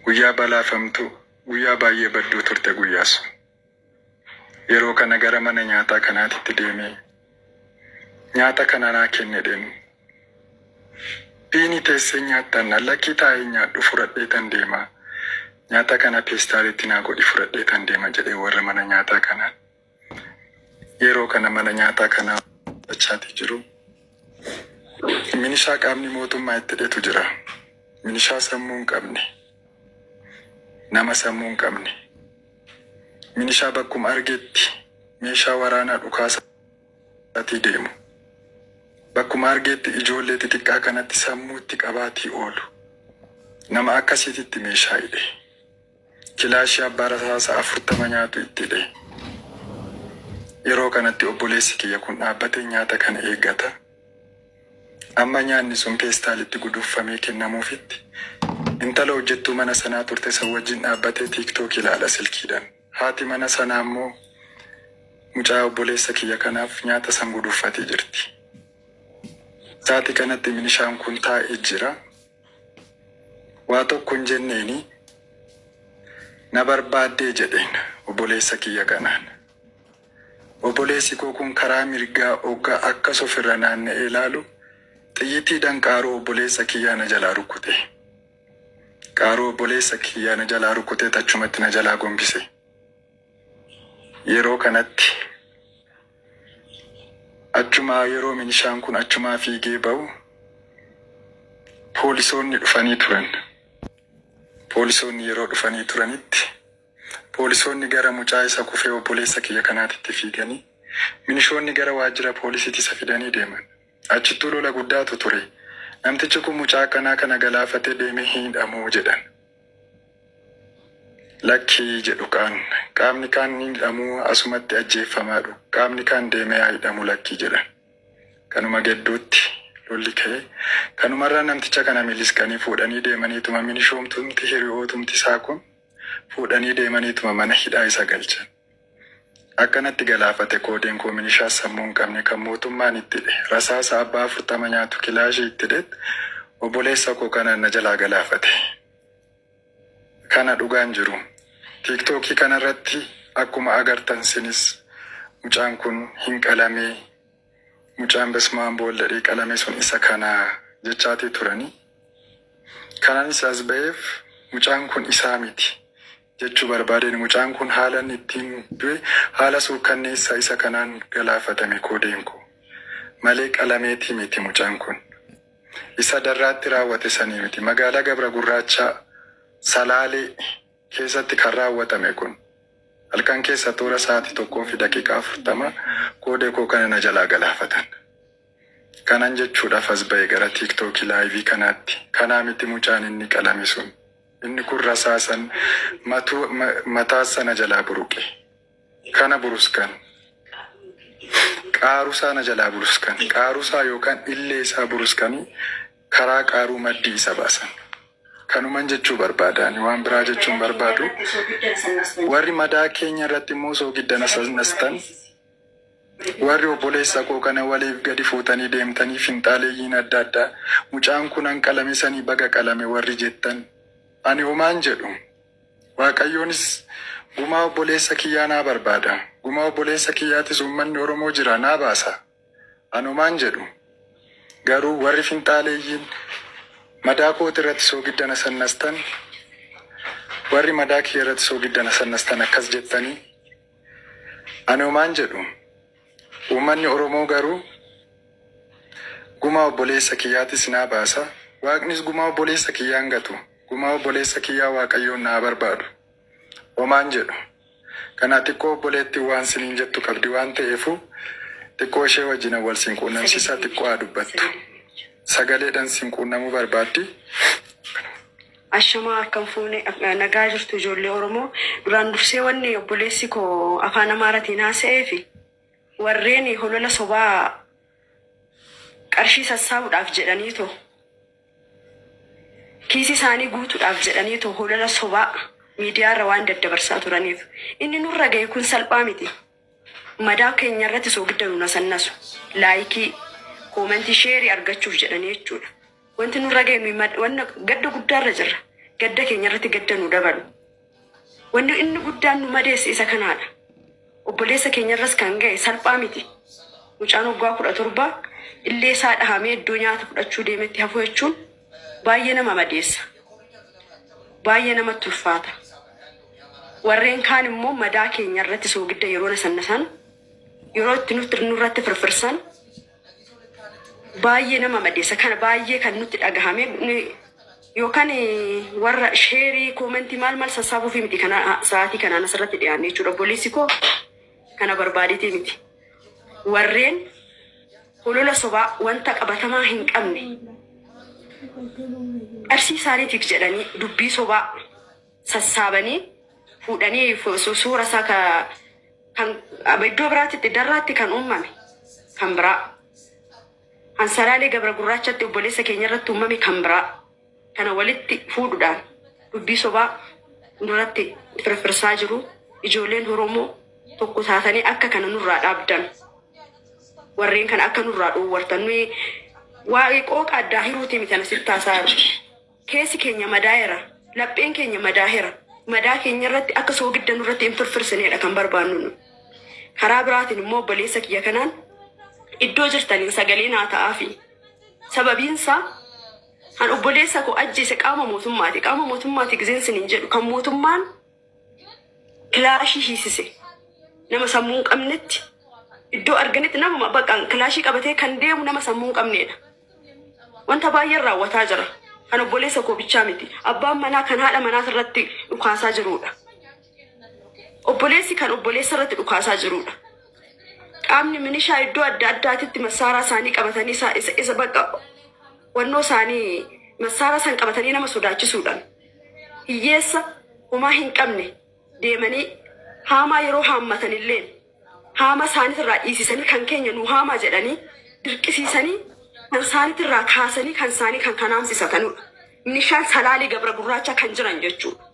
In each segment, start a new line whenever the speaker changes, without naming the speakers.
Guyyaa balaafamtuu, guyyaa baay'ee badduu turte guyyaa sun. Yeroo kana gara mana nyaataa kanaatitti deemee nyaata kana naa kenni jedheen. Biini teessee nyaattan lakkii taa'ee nyaadhu fudhadheetan deema. Nyaata kana peestaalitti naa godhi fudhadheetan deema jedhee warra mana nyaataa kanaan. Yeroo kana mana nyaataa kana achaati jiru. Minishaa qaamni mootummaa itti hidhetu jira. Minishaa sammuu hin qabne. Nama sammuu hin qabne. Minishaa bakkuma argetti meeshaa waraanaa dhukaasaatii deemu. Bakkuma argetti ijoollee xixiqqaa kanatti sammuu itti qabaatii oolu. Nama akkasiititti meeshaa hidhe. Kilaashii abbaa rasaasa 40 nyaatu itti hidhe. Yeroo kanatti obboleessi kiyya kun dhaabbatee nyaata kana eeggata. Amma nyaanni sun peestaalitti guduunfamee kennamuufitti intala hojjettuu mana sanaa turte san wajjin dhaabbatee TikTok ilaala silkiidhaan. Haati mana sanaa immoo mucaa obboleessa kiyya kanaaf nyaata san guduunfatee jirti. Sa'aatii kanatti minishaan kun taa'ee jira. Waa tokko hin jenneeni na barbaaddee jedheen obboleessa kiyya kanaan. Obboleessi koo kun karaa mirgaa oggaa akkas ofirra naanna'ee ilaalu xiyyitiidhaan qaaruu obboleessa kiyyaa na jalaa rukute. Qaaruu obboleessa kiyyaa na jalaa rukutee achumatti na jalaa gombise. Yeroo kanatti achumaa yeroo minishaan kun achumaa fiigee ba'u poolisoonni dhufanii turan. Poolisoonni yeroo dhufanii turanitti poolisoonni gara mucaa isa kufee obboleessa kiyya kanaatitti fiiganii minishoonni gara waajjira poolisiitti isa fidanii deeman. Achittuu lola guddaatu ture. Namtichi kun mucaa akkanaa kana galaafatee deemee hin hidhamuu jedhan. Lakkii jedhu kaan. Qaamni kaan ni hidhamuu asumatti ajjeeffamaadhu. Qaamni kaan deemee haa hidhamu lakkii jedhan. Kanuma gidduutti lolli ka'e. Kanumarraa namticha kana milisqanii fuudhanii deemaniituma minishoomtumti hiriyootumti isaa kun fuudhanii deemaniituma mana hidhaa isa galchan. Akkanatti galaafate koodeen koo minishaa sammuu hin qabne kan mootummaan itti hidhe rasaasa abbaa 40 nyaatu kilaashii itti hidhet obboleessa koo kanaan na jalaa galaafate. Kana dhugaan jiru. Tiiktookii kanarratti akkuma agartan sinis mucaan kun hin qalamee mucaan Besmaam Bool'edhee qalame sun isa kana jechaatii turanii. Kananis as ba'eef mucaan kun isaa miti jechuu barbaadeen mucaan kun haala inni ittiin du'e haala suukkanneessaa isa kanaan galaafatame koodeen koo. Malee qalameetii miti mucaan kun. Isa Darraatti raawwate sanii miti. Magaalaa Gabra Gurraachaa, Salaalee, keessatti kan raawwatame kun. Halkan keessa toora sa'aatii 1:40 koodee koo kana na jalaa galaafatan. Kanan jechuudhaaf as ba'e gara tiiktookii laayivii kanaatti. Kanaa miti mucaan inni qalame sun. Inni kun rasaasan matuu mataassa na jalaa buruqe. Kana buruskan. Qaarusaa na jalaa buruskan. Qaarusaa yookaan illee isaa buruskanii karaa qaaruu maddii isa baasan. Kanuman jechuu barbaada. Ani waan biraa jechuu hin barbaadu. Warri madaa keenya irratti immoo soogidda nasasnastan, warri obboleessa koo kana waliif gadi fuutanii deemtanii finxaaleeyyiin adda addaa mucaan kun an qalame sanii baga qalame warri jettan ani homaan jedhu. Waaqayyoonis gumaa obboleessa kiyyaa naa barbaada. Gumaa obboleessa kiyyaatis uummanni Oromoo jira naa baasa. An homaan jedhu. Garuu warri finxaaleeyyiin madaa kooti irratti soogidda nasannastan, warri madaa kiyya irratti soogidda nasannastan akkas jettanii ani homaan jedhu. Uummanni Oromoo garuu gumaa obboleessa kiyyaatis naa baasa. Waaqnis gumaa obboleessa kiyyaa hin gatu. Gumaa obboleessa kiyyaa Waaqayyoon na haa barbaadu. Homaan jedhu. Kanaa xiqqoo obboleettiin waan siniin jettu qabdi waan ta'eefuu xiqqoo ishee wajjinan wal sin quunnamsiisaa xiqqoo haa dubbattu. Sagaleedhan sin quunnamuu barbaaddi.
Ashamaa, akkam fuune, nagaa jirtu ijoollee Oromoo? Duraan dursee wanni obboleessi koo afaan Amaaratiin haasa'eefi warreen holola sobaa qarshii sassaabuudhaaf jedhaniitoo kiisii isaanii guutuudhaaf jedhaniitoo holola sobaa miidiyaarra waan daddabarsaa turaniif inni nurra ga'e kun salphaa miti. Madaa keenya irratti soogidda nu nasannasu like, comment, share argachuuf jedhanii jechuudha. Wanti nurra ga'e nuyi wanna gadda guddaarra jirra. Gadda keenya irratti gadda nu dabalu. Wanni inni guddaan nu madeesse isa kanaadha. Obboleessa keenya irras kan ga'e salphaa miti. Mucaan waggaa 17 illee isaa dhahamee iddoo nyaata fudhachuu deemetti hafuu jechuun baay'ee nama madeessa. Baay'ee namatti ulfaata. Warreen kaan immoo madaa keenya irratti soogidda yeroo nasannasan, yeroo itti nutti nurratti firfirsan baay'ee nama madeessa. Kana baay'ee kan nutti dhagahame yookaan warra sheerii koomentii maal maal sassaabuufi miti kana sa'aatii kanaan asirratti dhiyaanne jechuudha. Obboleessi koo kana barbaadeetii miti. Warreen holola sobaa wanta qabatamaa hin qabne qarshii isaaniitiif jedhanii dubbii sobaa sassaabanii fuudhanii suura isaa kan iddoo biraatti darraatti kan uumame kan biraa. Hansalaalee Gabra Gurraachatti obboleessa keenya irratti uumame kan biraa. Kana walitti fuudhuudhaan dubbii sobaa nurratti firfirsaa jiru. Ijoolleen Oromoo tokko taatanii akka kana nurraa dhaabdan. Warreen kana akka nurraa dhoowwartan. Nuyi waa'ee qooqa addaa hiruutii miti asitti haasaa jiru. Keessi keenya madaa'eera. Lapheen keenya madaa'eera. Madaa keenya irratti akka soogidda nurratti hin firfirsineedha kan barbaannu nu. Karaa biraatiin immoo obboleessa kiyya kanaan iddoo jirtaniin sagalee naa ta'aafi. Sababiinsaa kan obboleessa koo ajjeese qaama mootummaati. Qaama mootummaati gizeen sinin jedhu kan mootummaan kilaashii hiisise nama sammuu hin qabnetti iddoo arganitti nama bakka kilaashii qabatee kan deemu nama sammuu hin qabneedha. Wanta baay'een raawwataa jira. Kan obboleessa koo bichaa miti. Abbaan manaa kan haadha manaas irratti dhukaasaa jirudha. Obboleessi kan obboleessa irratti dhukaasaa jirudha. Qaamni milishaa iddoo adda addaatitti massaaraa isaanii qabatanii isa bakka wannoo isaanii massaaraa san qabatanii nama sodaachisuudhaan hiyyeessa homaa hin qabne deemanii haamaa yeroo haammatan illee haama isaaniitirraa dhiisisanii kan keenya nu haamaa jedhanii dirqisiisanii kan isaaniitirraa kaasanii kan isaanii kan kanaamsisatanudha. Milishaan Salaalee Gabra Gurraacha kan jiran jechuudha.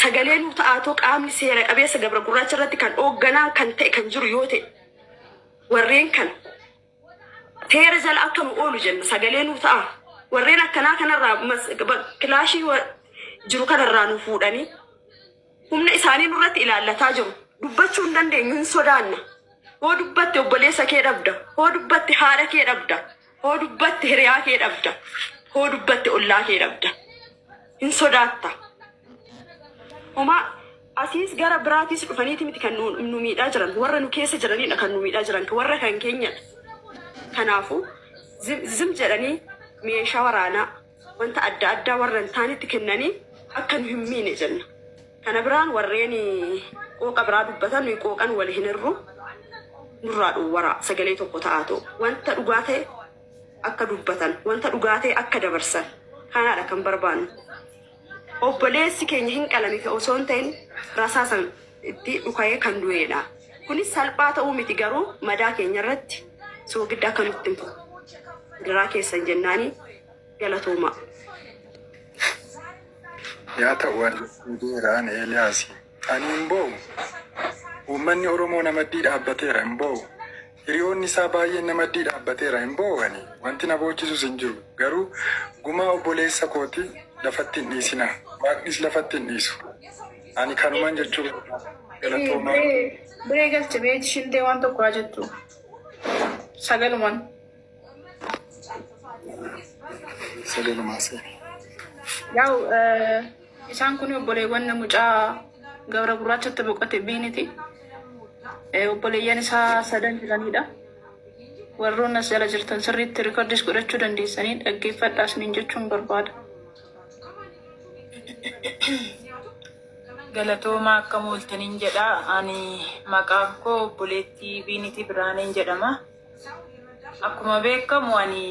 Sagalee nuu ta'aatoo qaamni seera qabeessa Gabra Gurraacha irratti kan hoogganaa kan ta'e kan jiru yoo ta'e warreen kana seera jala akka nu oolu jenna sagalee nuu ta'a. Warreen akkanaa kanarraa kilaashii jiru kanarraa nu fuudhanii humna isaanii nurratti ilaallataa jiru. Dubbachuu hin dandeenyu, hin sodaanna. Hoo dubbatte obboleessa kee dhabda. Hoo dubbatte haadha kee dhabda. Hoo dubbatte hiriyaa kee dhabda. Hoo dubbatte ollaa kee dhabda. Hin sodaatta. Homaa asiis gara biraatiis dhufaniiti miti kan nu miidhaa jiran. Warra nu keessa jiranidha kan nu miidhaa jiran. Warra kan keenyadha. Kanaafuu zim jedhanii meeshaa waraanaa wanta adda addaa warra hin taanetti kennanii akka nu hin miine jenna. Kana biraan warreen qooqa biraa dubbatan nuyi qooqan wal hin hirru nurraa dhowwaraa sagalee tokko ta'aa ta'u wanta dhugaa ta'e akka dubbatan wanta dhugaa ta'e akka dabarsan kanaadha kan barbaannu. Obboleessi keenya hin qalame osoo hin ta'in rasaasan itti dhuka'ee kan du'eedha. Kunis salphaa ta'uu miti garuu madaa keenya irratti soogidda akka nutti hin diraa keessan jennaanii galatoomaa.
Yaa ta'u ani deera ani Eeliyaasi. Ani hin boo'u. Uummanni Oromoo namaddii dhaabbateera hin boo'u. Hiriyoonni isaa baay'een namaddii dhaabbateera hin boo'u ani. Wanti na boochisus hin jiru. Garuu gumaa obboleessa kooti lafatti hin dhiisina. Waaqnis lafatti hin dhiisu. Ani kanuman jechuu barbaada. Galatoomaa.
Biree galche beeti shintee waan tokko haa jettu. Sagalumaan.
Sagalumaa seeni.
Yaa'u isaan kun obboleewwan mucaa Gabra Gurraachatti boqote Biiniti. Obboleeyyan isaa sadan jiranidha. Warroonni as jala jirtan sirriitti rikordis godhachuu dandeessanii dhaggeeffadhaa isiniin jechuun barbaada.
Galatoomaa akka mooltaniin jedha. Ani maqaan koo obboleettii Biinitii Biraaneen jedhama. Akkuma beekamu ani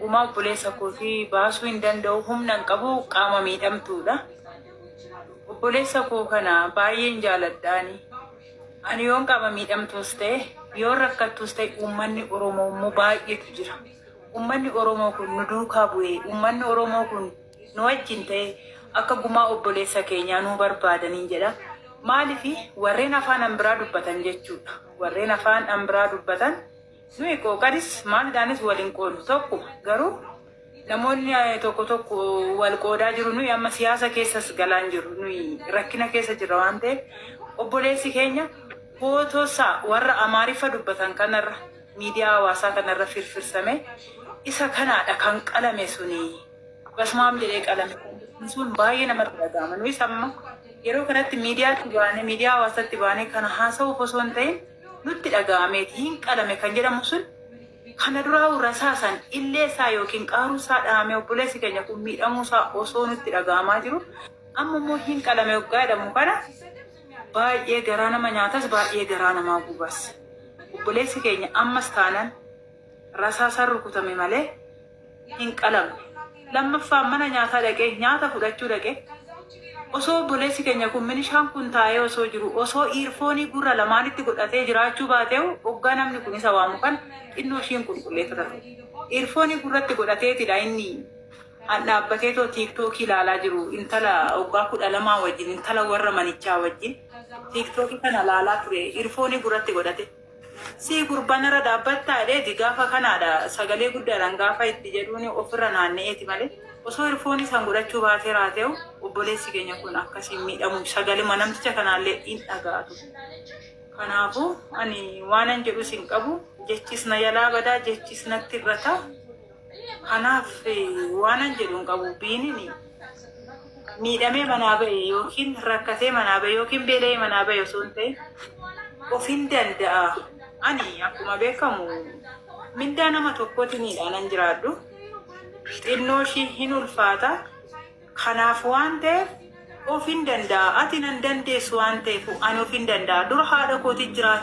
gumaa obboleessa kootii baasuu hin danda'u, humna hin qabu, qaama miidhamtuudha. Obboleessa koo kana baay'een jaaladhaani. Ani yoon qaama miidhamtuus ta'e, yoon rakkattuus ta'e uummanni Oromoo immoo baay'eetu jira. Uummanni Oromoo kun nu duukaa bu'ee, uummanni Oromoo kun nu wajjin ta'e akka gumaa obboleessa keenyaa nuu barbaadaniin jedha. Maaliif warreen afaan an biraa dubbatan jechuudha. Warreen afaan an biraa dubbatan nuyi qooqanis maalidhaanis wal hin qoodnu tokkuma garuu Namoonni tokko tokko wal qoodaa jiru. Nuyi amma siyaasa keessas galaan jiru. Nuyi rakkina keessa jirra waan ta'eef obboleessi keenya footoosaa warra Amaariffa dubbatan kanarra miidiyaa hawaasaa kanarra firfirsame isa kanaadha kan qalame suni. Basumaam jedhee qalame sun baay'ee namatti dhaga'ama. Nuyis amma yeroo kanatti miidiyaatti baanee miidiyaa hawaasaatti baanee kana haasa'uuf osoo hin ta'in nutti dhaga'ameeti hin qalame kan jedhamu sun kana duraa rasaasan illee isaa yookiin qaaruu isaa dhahamee obboleessi keenya kun miidhamuu isaa osoo nutti dhaga'amaa jiru amma immoo hin qalame waggaa jedhamu kana baay'ee garaa nama nyaatas baay'ee garaa namaa gubas. Obboleessi keenya ammas taanan rasaasaan rukutame malee hin qalamne. Lammaffaan mana nyaataa dhaqee nyaata fudhachuu dhaqee osoo obboleessi keenya kun milishaan kun taa'ee osoo jiru osoo earphone gurra lamaanitti godhatee jiraachuu baateewu hoggaa namni kun isa waamu kan xinnoo ishiin qulqulleeffata ture. Earphone gurratti godhateetidha inni an dhaabbateetoo TikTok ilaalaa jiru intala waggaa 12 wajjin intala warra manichaa wajjin TikTok kana ilaalaa ture earphone gurratti godhate. Si gurbaan irra dhaabbattaa jedheeti gaafa kanaadha sagalee guddaadhaan gaafa itti jedhuun ofirra naanna'eeti malee osoo earphone san godhachuu baatee raateewu obboleessi keenya kun akkasiin miidhamu sagaluma namticha kanaallee hin dhaga'atu. Kanaafuu ani waanan jedhus hin qabu jechis na jalaa badaa jechis natti irrata. Kanaaf waanan jedhu hin qabu biinin miidhamee manaa ba'e yookiin rakkatee manaa ba'e yookiin beela'ee manaa ba'e osoo hin ta'in of hin danda'a. Ani akkuma beekamu mindaa nama tokkootiinidha nan jiraadhu. Xinnoo ishii hin ulfaata. Kanaaf waan ta'eef of hin danda'a. Ati nan dandeessu waan ta'eef ani of hin danda'a. Dura haadha kootii jiraata.